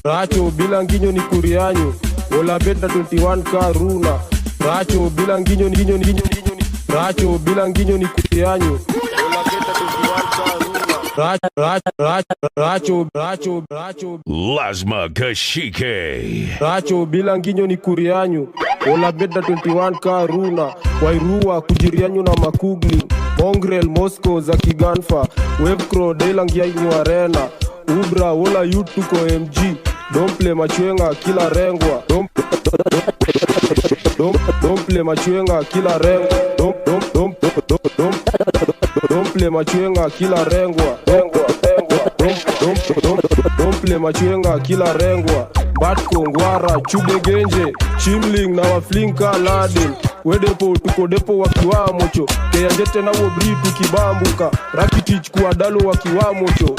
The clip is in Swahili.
Racho bila nginyo ni kurianyu. Ola beta 21 karuna. Racho bila nginyo nginyo nginyo nginyo. Racho bila nginyo ni kurianyu. Ola beta 21 karuna. Racho racho racho. Lazma Kashike. Racho bila nginyo ni kurianyu. Ola beta 21 karuna. Wairua kujirianyu na makugli. Mongrel Moscow za kiganfa. Wevcro delangianyu arena. Ubra wola yutuko MG. Domple machwenga kila rengwa. Dom dom domple machwenga kila rengwa. Dom dom dom dom dom domple machwenga kila rengwa. Rengwa rengwa dom dom dom domple machwenga kila rengwa. Batko ngwara chude genje chimling na waflinka Laden wedepo tuko depo wakiwamocho keyanjete na wobri tukibambuka rakitich kuadalo wakiwamocho.